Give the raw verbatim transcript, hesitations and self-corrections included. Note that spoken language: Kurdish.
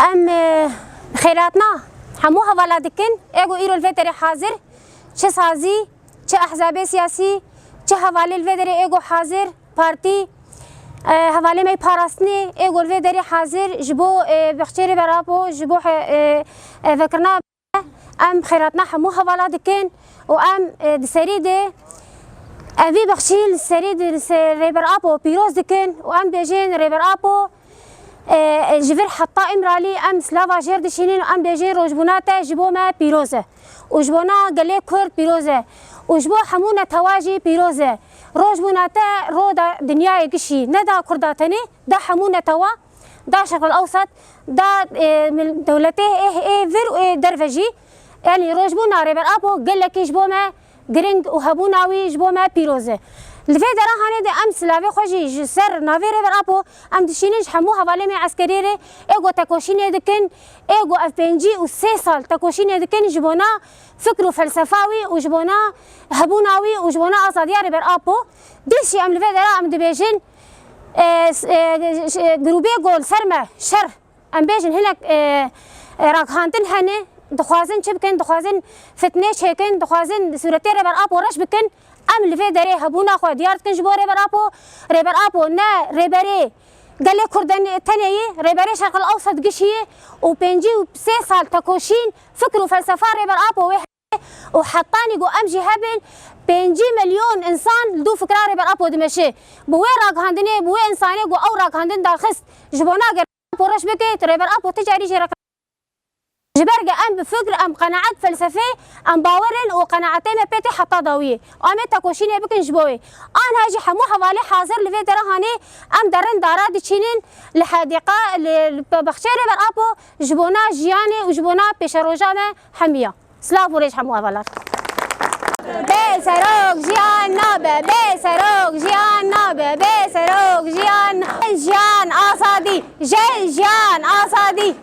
Em, e, xêrhatina hemû hevala dikin, ê ku îro li vê derê hazir, çi sazî, çi ehzabê siyasî, çi hevalê li vê derê ê ku hazir, partî, e, hevalê me yê parastinê ê ku li vê derê hazir, ji bo, e, bexçê Rêber Apo, ji bo he-, e, e, vekirina Em xêrhatina hemû hevala dikin û em, e, di serî de evî bexşî li serî de li ser Rêber Apo pîroz dikin û em bêjin Rêber Apo, e, ji vir heta Îmralî em silava jêr dişînin û em bêjin rojbûna te ji bo me pîroz e û ji bona gelê Kurd pîroz e û ji bo hemû netewa jî pîroz e. Rojbûna te ro da dinyayê gişî, ne da Kurda tenê, da hemû netewa. Da Şerqul Ewsat, da, e, mil-, dewletê ê, ê vir û ê derve jî, yanî rojbûna Rêber Apo gelekî ji bo me giring û hebûna wî ji bo me pîroz e. Li vê dera hanê de em silavê xwe jî ji ser navê Rêber Apo em dişînin ji hemû hevalê me eskerî re ê ku tekoşînê dikin, ê ku ev pêncî û sê sal tekoşînê dikin ji bona fikr û felsefa wî û ji bona hebûna wî û ji bona azadiya Rêber Apo. Dîs jî em li vê dera em dibêjin, e, s-, e, ş-, grûbê ku li ser me şer, em bêjin hinek, e, e, ragihandin hene, dixwazin çi bikin, dixwazin fitnê çêkin, dixwazin sûretê Rêber Apo reş bikin. Em li vê derê hebûna xwe diyar dikin ji bo Rêber Apo. Rêber Apo ne rêberê gelê Kurd tenê yî, rêberê Şerqil Ewsat gişî yî û pêncî û sê sal tekoşîn, fikr û felsefa Rêber Apo wê û hetanî ku em jî hebin, pêncî milyon însan li dû fikra Rêber Apo dimeşe. Bi wê ragihandinê, bi wê însanê ku ew ragihandin darxist, ji bona ger Apo reş bike, Rêber Apo ti carî jê re. Ji ber ge em bi fikr, em qenaet, felsefê, em bawer in û qenaetê me pê tê heta dawiyê. Em ê tekoşînê bikin ji bo wê. Anha jî hemû hevalê hazir li vê dera hanê em derin dara diçînin li hedîqa, li, li bexçeyê Rêber Apo ji bona jiyanê û ji bona pêşeroja me hemiya. Silav û rêj hemû hevalan. Bê serok jiyan nabe, bê serok jiyan nabe, bê serok jiyan na-, jiyan azadî, jin jiyan azadî.